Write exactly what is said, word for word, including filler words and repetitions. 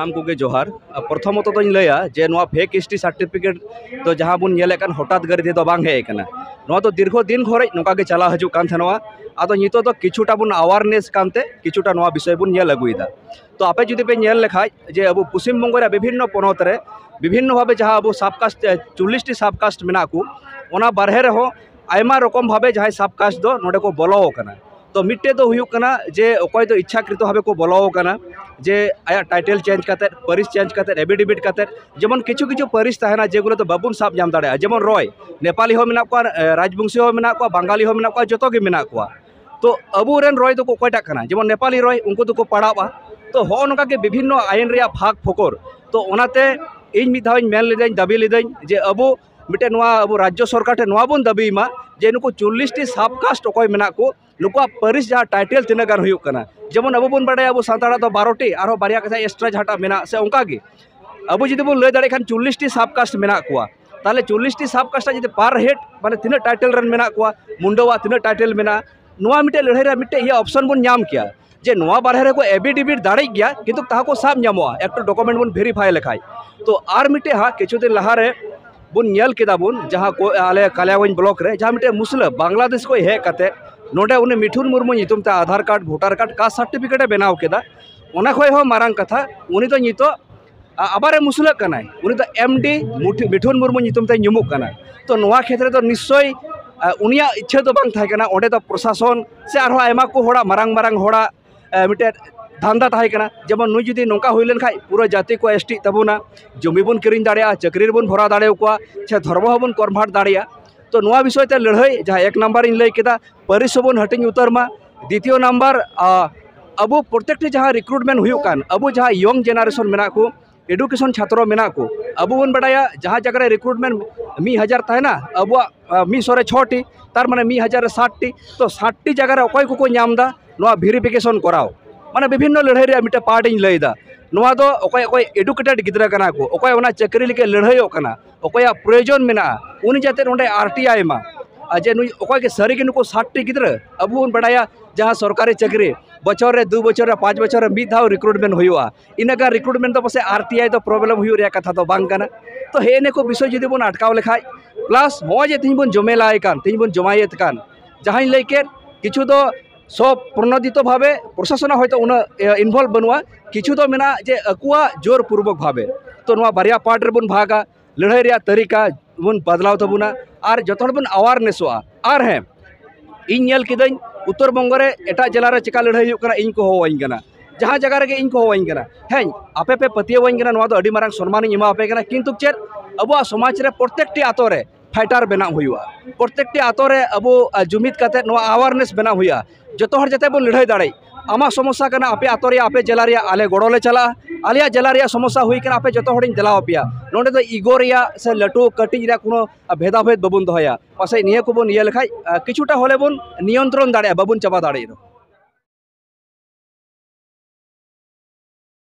ᱥᱟᱱᱟᱢ ᱠᱚᱜᱮ ᱡᱚᱦᱟᱨ᱾ ᱯᱨᱚᱛᱷᱚᱢᱚᱛᱚ ᱫᱚᱧ ᱞᱟᱹᱭᱟ ᱡᱮ ᱱᱚᱣᱟ ᱯᱷᱮᱠ ᱮᱥ ᱴᱤ ᱥᱟᱨᱴᱤᱯᱷᱤᱠᱮᱴ ᱫᱚ ᱡᱟᱦᱟᱸ ᱵᱚᱱ ᱧᱮᱞᱮᱫ ᱠᱟᱱ, ᱦᱚᱴᱟᱛ ᱜᱟᱹᱨᱤ ᱛᱮᱫᱚ ᱵᱟᱝ ᱦᱮᱡ ᱟᱠᱟᱱᱟ᱾ ᱱᱚᱣᱟ ᱫᱚ ᱫᱤᱨᱜᱷᱚ ᱫᱤᱱ ᱠᱷᱚᱱ ᱱᱚᱝᱠᱟ ᱜᱮ ᱪᱟᱞᱟᱣ ᱦᱤᱡᱩᱜ ᱠᱟᱱ ᱛᱟᱦᱮᱱᱚᱜᱼᱟ᱾ ᱟᱫᱚ ᱱᱤᱛᱚᱜ ᱫᱚ ᱠᱤᱪᱷᱩᱴᱟ ᱵᱚᱱ ᱟᱣᱟᱨᱱᱮᱥ ᱠᱟᱱᱛᱮ ᱠᱤᱪᱷᱩᱴᱟ ᱱᱚᱣᱟ ᱵᱤᱥᱚᱭ ᱵᱚᱱ ᱧᱮᱞ ᱟᱹᱜᱩᱭᱮᱫᱟ᱾ ᱛᱚ ᱟᱯᱮ ᱡᱩᱫᱤ ᱯᱮ ᱧᱮᱞ ᱞᱮᱠᱷᱟᱡ ᱡᱮ ᱟᱵᱚ ᱯᱚᱥᱪᱤᱢ ᱵᱚᱝᱜᱚ ᱨᱮᱭᱟᱜ ᱵᱤᱵᱷᱤᱱᱱᱚ ᱯᱚᱱᱚᱛ ᱨᱮ ᱵᱤᱵᱷᱤᱱᱱᱚ ᱵᱷᱟᱵᱮ ᱡᱟᱦᱟᱸ ᱟᱵᱚ ᱥᱟᱵ ᱠᱟᱥᱴ, ᱪᱚᱞᱞᱤᱥ ᱴᱤ ᱥᱟᱵ ᱠᱟᱥᱴ ᱢᱮᱱᱟᱜ ᱠᱚ, ᱚᱱᱟ ᱵᱟᱨᱦᱮ ᱨᱮᱦᱚᱸ ᱟᱭᱢᱟ ᱨᱚᱠᱚᱢ ᱵᱷᱟᱵᱮ ᱡᱟᱦᱟᱸᱭ ᱥᱟᱵ ᱠᱟᱥᱴ ᱫᱚ ᱱᱚᱰᱮ ᱠᱚ ᱵᱚᱞᱚ ᱟᱠᱟᱱᱟ᱾ ᱛᱚ ᱢᱤᱫᱴᱮᱡ ᱫᱚ ᱦᱩᱭᱩᱜ ᱠᱟᱱᱟ ᱡᱮ ᱚᱠᱚᱭ ᱫᱚ ᱤᱪᱪᱷᱟᱠᱨᱤᱛᱚ ᱵᱷᱟᱵᱮ ᱠᱚ ᱵᱚᱞᱚ ᱟᱠᱟᱱᱟ, ᱡᱮ ᱟᱭᱟᱜ ᱴᱟᱭᱴᱮᱞ ᱪᱮᱧᱡᱽ ᱠᱟᱛᱮᱫ, ᱯᱟᱹᱨᱤᱥ ᱪᱮᱧᱡᱽ ᱠᱟᱛᱮᱫ, ᱮᱯᱷᱤᱰᱮᱵᱷᱤᱴ ᱠᱟᱛᱮᱫ, ᱡᱮᱢᱚᱱ ᱠᱤᱪᱷᱩ ᱠᱤᱪᱷᱩ ᱯᱟᱹᱨᱤᱥ ᱛᱟᱦᱮᱱᱟ ᱡᱮᱜᱩᱞᱳ ᱫᱚ ᱵᱟᱵᱚᱱ ᱥᱟᱵ ᱧᱟᱢ ᱫᱟᱲᱮᱭᱟᱜᱼᱟ, ᱡᱮᱢᱚᱱ ᱨᱚᱭ, ᱱᱮᱯᱟᱞᱤ ᱦᱚᱸ ᱢᱮᱱᱟᱜ ᱠᱚᱣᱟ, ᱮ, ᱨᱟᱡᱽᱵᱚᱝᱥᱤ ᱦᱚᱸ ᱢᱮᱱᱟᱜ ᱠᱚᱣᱟ, ᱵᱟᱝᱜᱟᱞᱤ ᱦᱚᱸ ᱢᱮᱱᱟᱜ ᱠᱚᱣᱟ, ᱡᱚᱛᱚ ᱜᱮ ᱢᱮᱱᱟᱜ ᱠᱚᱣᱟ᱾ ᱛᱚ ᱟᱵᱚᱨᱮᱱ ᱨᱚᱭ ᱫᱚᱠᱚ ᱚᱠᱚᱭᱴᱟᱜ ᱠᱟᱱᱟ? ᱡᱮᱢᱚᱱ ᱱᱮᱯᱟᱞᱤ ᱨᱚᱭ, ᱩᱱᱠᱩ ᱫᱚᱠᱚ ᱯᱟᱲᱟᱜᱼᱟ᱾ ᱛᱚ ᱦᱚᱸᱜᱼᱚ ᱱᱚᱝᱠᱟ ᱜᱮ ᱵᱤᱵᱷᱤᱱᱱᱚ ᱟᱭᱤᱱ ᱨᱮᱭᱟᱜ ᱵᱷᱟᱜᱽ ᱯᱷᱚᱠᱚᱨ᱾ ᱛᱚ ᱚᱱᱟᱛᱮ ᱤᱧ ᱢᱤᱫ ᱫᱷᱟᱣ ᱤᱧ ᱢᱮᱱ ᱞᱤᱫᱟᱹᱧ, ᱫᱟᱹᱵᱤ ᱞᱤᱫᱟᱹᱧ ᱡᱮ ᱟᱵᱚ ᱢᱤᱫᱴᱮᱱ ᱱᱚᱣᱟ ᱟᱵᱚ ᱨᱟᱡᱽᱡᱚ ᱥᱚᱨᱠᱟᱨ ᱴᱷᱮᱱ ᱱᱚᱣᱟ ᱵᱚᱱ ᱫᱟᱹᱵᱤᱭ ᱢᱟ ᱡᱮ ᱱᱩᱠᱩ ᱪᱚᱞᱞᱤᱥ ᱴᱤ ᱥᱟᱵ ᱠᱟᱥᱴ ᱚᱠᱚᱭ ᱢᱮᱱᱟᱜ ᱠᱚ, ᱱᱩᱠᱩᱣᱟᱜ ᱯᱟᱹᱨᱤᱥ ᱡᱟᱦᱟᱸ ᱴᱟᱭᱴᱮᱞ ᱛᱤᱱᱟᱹᱜ ᱜᱟᱱ ᱦᱩᱭᱩᱜ ᱠᱟᱱᱟ᱾ ᱡᱮᱢᱚᱱ ᱟᱵᱚ ᱵᱚᱱ ᱵᱟᱲᱟᱭᱟ ᱟᱵᱚ ᱥᱟᱱᱛᱟᱲᱟᱜ ᱫᱚ ᱵᱟᱨᱚ ᱴᱤ, ᱟᱨᱦᱚᱸ ᱵᱟᱨᱭᱟ ᱠᱟᱛᱷᱟ ᱮᱠᱥᱴᱨᱟ ᱡᱟᱦᱟᱸᱴᱟᱜ ᱢᱮᱱᱟᱜ, ᱥᱮ ᱚᱱᱠᱟ ᱜᱮ ᱟᱵᱚ ᱡᱩᱫᱤ ᱵᱚᱱ ᱞᱟᱹᱭ ᱫᱟᱲᱮᱭᱟᱜ ᱠᱷᱟᱱ ᱪᱚᱞᱞᱤᱥ ᱴᱤ ᱥᱟᱵ ᱠᱟᱥᱴ ᱢᱮᱱᱟᱜ ᱠᱚᱣᱟ, ᱛᱟᱦᱚᱞᱮ ᱪᱚᱞᱞᱤᱥ ᱴᱤ ᱥᱟᱵ ᱠᱟᱥᱴ ᱡᱩᱫᱤ ᱯᱟᱨ ᱦᱮᱰ ᱢᱟᱱᱮ ᱛᱤᱱᱟᱹᱜ ᱴᱟᱭᱴᱮᱞ ᱨᱮᱱ ᱢᱮᱱᱟᱜ ᱠᱚᱣᱟ, ᱢᱩᱱᱰᱟᱹᱣᱟᱜ ᱛᱤᱱᱟᱹᱜ ᱴᱟᱭᱴᱮᱞ ᱢᱮᱱᱟᱜᱼᱟ, ᱱᱚᱣᱟ ᱢᱤᱫᱴᱮᱡ ᱞᱟᱹᱲᱦᱟᱹᱭ ᱨᱮᱭᱟᱜ ᱢᱤᱫᱴᱮᱡ ᱤᱭᱟᱹ ᱚᱯᱥᱚᱱ ᱵᱚᱱ ᱧᱟᱢ ᱠᱮᱭᱟ ᱡᱮ ᱱᱚᱣᱟ ᱵᱟᱨᱦᱮ ᱨᱮᱠᱚ ᱮᱯᱷᱤᱰᱮᱵᱷᱤᱴ ᱫᱟᱲᱮᱜ ᱜᱮᱭᱟ, ᱠᱤᱱᱛᱩ ᱛᱟᱦᱟ ᱠᱚ ᱥᱟᱵ ᱧᱟᱢᱚᱜᱼᱟ ᱮᱠᱴᱩ ᱰᱚᱠᱩᱢᱮᱱᱴ ᱵᱚᱱ ᱵᱷᱮᱨᱤᱯᱷᱟᱭ ᱞᱮᱠᱷᱟᱡ᱾ ᱛᱚ ᱟᱨ ᱢᱤᱫᱴᱮᱡ ᱦᱟᱸᱜ ᱠᱤᱪᱷᱩ ᱫᱤᱱ ᱞᱟᱦᱟᱨᱮ ᱵᱚᱱ ᱧᱮᱞ ᱠᱮᱫᱟ ᱵᱚᱱ ᱡᱟᱦᱟᱸ ᱠᱚ ᱟᱞᱮ ᱠᱟᱞᱤᱭᱟᱜᱚᱸᱡᱽ ᱵᱞᱚᱠ ᱨᱮ ᱡᱟᱦᱟᱸ ᱢᱤᱫᱴᱮᱡ ᱢᱩᱥᱞᱟᱹ ᱵᱟᱝᱞᱟᱫᱮᱥ ᱠᱷᱚᱱ ᱦᱮᱡ ᱠᱟᱛᱮ ᱱᱚᱰᱮ ᱩᱱᱤ ᱢᱤᱴᱷᱩᱱ ᱢᱩᱨᱢᱩ ᱧᱩᱛᱩᱢ ᱛᱮ Aadhaar card, voter card, caste certificate ᱮ ᱵᱮᱱᱟᱣ ᱠᱮᱫᱟ᱾ ᱚᱱᱟ ᱠᱷᱚᱡ ᱦᱚᱸ ᱢᱟᱨᱟᱝ ᱠᱟᱛᱷᱟ, ᱩᱱᱤ ᱫᱚ ᱱᱤᱛᱚᱜ ᱟ-, ᱟᱵᱟᱨᱮ ᱢᱩᱥᱞᱟᱹᱜ ᱠᱟᱱᱟᱭ, ᱩᱱᱤ ᱫᱚ ᱮᱢ ᱰᱤ ᱢᱩᱴᱷᱤ-, ᱢᱤᱴᱷᱩᱱ ᱢᱩᱨᱢᱩ ᱧᱩᱛᱩᱢ ᱛᱮ ᱧᱩᱢᱩᱜ ᱠᱟᱱᱟ᱾ ᱛᱚ ᱱᱚᱣᱟ ᱠᱷᱮᱛᱨᱮ ᱫᱚ ᱱᱤᱥᱪᱳᱭ, ᱟ, ᱩᱱᱤᱭᱟᱜ ᱤᱪᱪᱷᱟᱹ ᱫᱚ ᱵᱟᱝ ᱛᱟᱦᱮᱸ ᱠᱟᱱᱟ, ᱚᱸᱰᱮ ᱫᱚ ᱯᱨᱚᱥᱟᱥᱚᱱ ᱥᱮ ᱟᱨᱦᱚᱸ ᱟᱭᱢᱟ ᱠᱚ ᱦᱚᱲᱟᱜ, ᱢᱟᱨᱟᱝ ᱢᱟᱨᱟᱝ ᱦᱚᱲᱟᱜ, ᱮ, ᱢᱤᱫᱴᱮᱱ ᱫᱷᱟᱱᱫᱟ ᱛᱟᱦᱮᱸ ᱠᱟᱱᱟ᱾ ᱡᱮᱢᱚᱱ ᱱᱩᱭ ᱡᱩᱫᱤ ᱱᱚᱝᱠᱟ ᱦᱩᱭ ᱞᱮᱱᱠᱷᱟᱡ ᱯᱩᱨᱟᱹ ᱡᱟᱹᱛᱤ ᱠᱚ ᱮᱥ ᱴᱤᱜ ᱛᱟᱵᱚᱱᱟ, ᱡᱚᱢᱤ ᱵᱚᱱ ᱠᱤᱨᱤᱧ ᱫᱟᱲᱮᱭᱟᱜᱼᱟ, ᱪᱟᱹᱠᱨᱤ ᱨᱮᱵᱚᱱ ᱵᱷᱚᱨᱟᱣ ᱫᱟᱲᱮᱭᱟᱠᱚᱣᱟ, ᱥᱮ ᱫᱷᱚᱨᱢᱚ ᱦᱚᱸᱵᱚᱱ ᱠᱚᱱᱵᱷᱟᱨᱴ ᱫᱟᱲᱮᱭᱟᱜᱼᱟ᱾ ᱛᱚ ᱱᱚᱣᱟ ᱵᱤᱥᱚᱭ ᱛᱮ ᱞᱟᱹᱲᱦᱟᱹᱭ, ᱡᱟᱦᱟᱸ ᱮᱠ ᱱᱟᱢᱵᱟᱨ ᱤᱧ ᱞᱟᱹᱭ ᱠᱮᱫᱟ, ᱯᱟᱹᱨᱤᱥ ᱦᱚᱸᱵᱚᱱ ᱦᱟᱹᱴᱤᱧ ᱩᱛᱟᱹᱨ ᱢᱟ᱾ ᱫᱤᱛᱤᱭᱚ ᱱᱟᱢᱵᱟᱨ, ᱟ, ᱟᱵᱚ ᱯᱨᱚᱛᱮᱠᱴᱤ ᱡᱟᱦᱟᱸ ᱨᱤᱠᱨᱩᱴᱢᱮᱱᱴ ᱦᱩᱭᱩᱜ ᱠᱟᱱ, ᱟᱵᱚ ᱡᱟᱦᱟᱸ ᱭᱚᱝ ᱡᱮᱱᱟᱨᱮᱥᱚᱱ ᱢᱮᱱᱟᱜ ᱠᱚ, ᱮᱰᱩᱠᱮᱥᱚᱱ ᱪᱷᱟᱛᱨᱚ ᱢᱮᱱᱟᱜ ᱠᱚ, ᱟᱵᱚ ᱵᱚᱱ ᱵᱟᱰᱟᱭᱟ ᱡᱟᱦᱟᱸ ᱡᱟᱭᱜᱟ ᱨᱮ ᱨᱤᱠᱨᱩᱴᱢᱮᱱᱴ ᱢᱤᱫ ᱦᱟᱡᱟᱨ ᱛᱟᱦᱮᱱᱟ, ᱟᱵᱚᱣᱟᱜ, ᱟ, ᱢᱤᱫ ᱥᱚ ᱨᱮ ᱪᱷᱚ ᱴᱤ, ᱛᱟᱨ ᱢᱟᱱᱮ ᱢᱤᱫ ᱦᱟᱡᱟᱨ ᱨᱮ ᱥᱟᱴ ᱴᱤ᱾ ᱛᱚ ᱥᱟᱴ ᱴᱤ ᱡᱟᱭᱜᱟ ᱨᱮ ᱚᱠᱚᱭ ᱠᱚᱠᱚ ᱧᱟᱢ ᱮᱫᱟ ᱱᱚᱣᱟ ᱵᱷᱮᱨᱤᱯᱷᱤᱠᱮᱥᱚᱱ ᱠᱚᱨᱟᱣ? ᱢᱟᱱᱮ ᱵᱤᱵᱷᱤᱱᱱᱚ ᱞᱟᱹᱲᱦᱟᱹᱭ ᱨᱮᱭᱟᱜ ᱢᱤᱫᱴᱮᱱ ᱯᱟᱨᱴ ᱤᱧ ᱞᱟᱹᱭ ᱮᱫᱟ᱾ ᱱᱚᱣᱟ ᱫᱚ ᱚᱠᱚᱭ ᱚᱠᱚᱭ ᱮᱰᱩᱠᱮᱴᱮᱰ ᱜᱤᱫᱽᱨᱟᱹ ᱠᱟᱱᱟ ᱠᱚ, ᱚᱠᱚᱭ ᱚᱱᱟ ᱪᱟᱹᱠᱨᱤ ᱞᱟᱹᱜᱤᱫ ᱞᱟᱹᱲᱦᱟᱹᱭᱚᱜ ᱠᱟᱱᱟ, ᱚᱠᱚᱭᱟᱜ ᱯᱨᱚᱭᱳᱡᱚᱱ ᱢᱮᱱᱟᱜᱼᱟ, ᱩᱱᱤ ᱡᱟᱛᱮ ᱱᱚᱰᱮ ᱟᱨ ᱴᱤ ᱟᱭ ᱢᱟ᱾ ᱟᱨ ᱡᱮ ᱱᱩᱭ ᱚᱠᱚᱭ ᱜᱮ ᱥᱟᱹᱨᱤ ᱜᱮ ᱱᱩᱠᱩ ᱥᱟᱴ ᱴᱤ ᱜᱤᱫᱽᱨᱟᱹ, ᱟᱵᱚ ᱵᱚᱱ ᱵᱟᱰᱟᱭᱟ ᱡᱟᱦᱟᱸ ᱥᱚᱨᱠᱟᱨᱤ ᱪᱟᱹᱠᱨᱤ, ᱵᱚᱪᱷᱚᱨ ᱨᱮ, ᱫᱩ ᱵᱚᱪᱷᱚᱨ ᱨᱮ, ᱯᱟᱸᱪ ᱵᱚᱪᱷᱚᱨ ᱨᱮ ᱢᱤᱫ ᱫᱷᱟᱣ ᱨᱤᱠᱨᱩᱴᱢᱮᱱᱴ ᱦᱩᱭᱩᱜᱼᱟ᱾ ᱤᱱᱟᱹ ᱜᱟᱱ ᱨᱤᱠᱨᱩᱴᱢᱮᱱᱴ ᱫᱚ ᱯᱟᱥᱮᱡ ᱟᱨ ᱴᱤ ᱟᱭ ᱫᱚ ᱯᱨᱚᱵᱞᱮᱢ ᱦᱩᱭᱩᱜ ᱨᱮᱭᱟᱜ ᱠᱟᱛᱷᱟ ᱫᱚ ᱵᱟᱝ ᱠᱟᱱᱟ᱾ ᱛᱚ ᱦᱮᱸ, ᱱᱤᱭᱟᱹ ᱠᱚ ᱵᱤᱥᱚᱭ ᱡᱩᱫᱤ ᱵᱚᱱ ᱟᱴᱠᱟᱣ ᱞᱮᱠᱷᱟᱡ, ᱯᱞᱟᱥ ᱱᱚᱜᱼᱚᱭ ᱡᱮ ᱛᱮᱦᱮᱧ ᱵᱚᱱ ᱡᱚᱢᱮᱞᱟᱭ ᱠᱟᱱ, ᱛᱮᱦᱮᱧ ᱵᱚᱱ ᱡᱚᱢᱟᱭᱮᱫ ᱠᱟᱱ, ᱡᱟᱦᱟᱸᱧ ᱞᱟᱹᱭ ᱠᱮᱫ, ᱠᱤᱪᱷᱩ ᱫᱚ ᱥᱚᱯᱨᱚᱱᱳᱫᱤᱛᱚ ᱵᱷᱟᱵᱮ, ᱯᱨᱚᱥᱟᱥᱚᱱᱟᱜ ᱦᱚᱭᱛᱳ ᱩᱱᱟᱹᱜ ᱤᱱᱵᱷᱚᱞᱵᱷ ᱵᱟᱹᱱᱩᱜᱼᱟ, ᱠᱤᱪᱷᱩ ᱫᱚ ᱢᱮᱱᱟᱜᱼᱟ ᱡᱮ ᱟᱠᱚᱣᱟᱜ ᱡᱳᱨ ᱯᱩᱨᱵᱚᱠ ᱵᱷᱟᱵᱮ᱾ ᱛᱚ ᱱᱚᱣᱟ ᱵᱟᱨᱭᱟ ᱯᱟᱨᱴ ᱨᱮᱵᱚᱱ ᱵᱷᱟᱜᱟ, ᱞᱟᱹᱲᱦᱟᱹᱭ ᱨᱮᱭᱟᱜ ᱛᱟᱹᱨᱤᱠᱟ ᱵᱚᱱ ᱵᱟᱫᱞᱟᱣ ᱛᱟᱵᱚᱱᱟ ᱟᱨ ᱡᱚᱛᱚ ᱦᱚᱲ ᱵᱚᱱ ᱟᱣᱟᱨᱱᱮᱥᱚᱜᱼᱟ᱾ ᱟᱨ ᱦᱮᱸ, ᱤᱧ ᱧᱮᱞ ᱠᱤᱫᱟᱹᱧ ᱩᱛᱛᱚᱨ ᱵᱚᱝᱜᱚ ᱨᱮ ᱮᱴᱟᱜ ᱡᱮᱞᱟ ᱨᱮ ᱪᱮᱠᱟ ᱞᱟᱹᱲᱦᱟᱹᱭ ᱦᱩᱭᱩᱜ ᱠᱟᱱᱟ, ᱤᱧ ᱠᱚ ᱦᱚᱦᱚᱣᱟᱹᱧ ᱠᱟᱱᱟ, ᱡᱟᱦᱟᱸ ᱡᱟᱭᱜᱟ ᱨᱮᱜᱮ ᱤᱧ ᱠᱚ ᱦᱚᱦᱚᱣᱟᱹᱧ ᱠᱟᱱᱟ᱾ ᱦᱮᱸ, ᱟᱯᱮ ᱯᱮ ᱯᱟᱹᱛᱭᱟᱹᱣᱟᱹᱧ ᱠᱟᱱᱟ, ᱱᱚᱣᱟ ᱫᱚ ᱟᱹᱰᱤ ᱢᱟᱨᱟᱝ ᱥᱚᱱᱢᱟᱱᱤᱧ ᱮᱢᱟᱣᱟᱯᱮ ᱠᱟᱱᱟ, ᱠᱤᱱᱛᱩ ᱪᱮᱫ ᱟᱵᱚᱣᱟᱜ ᱥᱚᱢᱟᱡᱽ ᱨᱮ ᱯᱨᱚᱛᱮᱠᱴᱤ ᱟᱛᱳ ᱨᱮ ᱯᱷᱟᱭᱴᱟᱨ ᱵᱮᱱᱟᱣ ᱦᱩᱭᱩᱜᱼᱟ, ᱯᱨᱚᱛᱮᱠᱴᱤ ᱟᱛᱳ ᱨᱮ ᱟᱵᱚ, ᱟ, ᱡᱩᱢᱤᱫ ᱠᱟᱛᱮ ᱱᱚᱣᱟ ᱟᱣᱟᱨᱱᱮᱥ ᱵᱮᱱᱟᱣ ᱦᱩᱭᱩᱜᱼᱟ, ᱡᱚᱛᱚ ᱦᱚᱲ ᱡᱟᱛᱮ ᱵᱚᱱ ᱞᱟᱹᱲᱦᱟᱹᱭ ᱫᱟᱲᱮᱭᱟᱜ᱾ ᱟᱢᱟᱜ ᱥᱚᱢᱚᱥᱥᱟ ᱠᱟᱱᱟ ᱟᱯᱮ ᱟᱛᱳ ᱨᱮᱭᱟᱜ, ᱟᱯᱮ ᱡᱮᱞᱟ ᱨᱮᱭᱟᱜ, ᱟᱞᱮ ᱜᱚᱲᱚ ᱞᱮ ᱪᱟᱞᱟᱜᱼᱟ᱾ ᱟᱞᱮᱭᱟᱜ ᱡᱮᱞᱟ ᱨᱮᱭᱟᱜ ᱥᱚᱢᱚᱥᱥᱟ ᱦᱩᱭ ᱠᱟᱱᱟ, ᱟᱯᱮ ᱡᱚᱛᱚ ᱦᱚᱲᱤᱧ ᱫᱮᱞᱟ ᱟᱯᱮᱭᱟ᱾ ᱱᱚᱸᱰᱮ ᱫᱚ ᱤᱜᱳ ᱨᱮᱭᱟᱜ ᱥᱮ ᱞᱟᱹᱴᱩ ᱠᱟᱹᱴᱤᱡ ᱨᱮᱭᱟᱜ ᱠᱳᱱᱳ ᱵᱷᱮᱫᱟᱵᱷᱮᱫ ᱵᱟᱵᱚᱱ ᱫᱚᱦᱚᱭᱟ᱾ ᱯᱟᱥᱮᱡ ᱱᱤᱭᱟᱹ ᱠᱚᱵᱚᱱ ᱤᱭᱟᱹ ᱞᱮᱠᱷᱟᱡ, ᱟ, ᱠᱤᱪᱷᱩᱴᱟ ᱦᱚᱞᱮ ᱵᱚᱱ ᱱᱤᱭᱚᱱᱛᱨᱚᱱ ᱫᱟᱲᱮᱭᱟᱜᱼᱟ, ᱵᱟᱵᱚᱱ ᱪᱟᱵᱟ ᱫᱟᱲᱮᱭᱟᱜ ᱨᱮᱦᱚᱸ᱾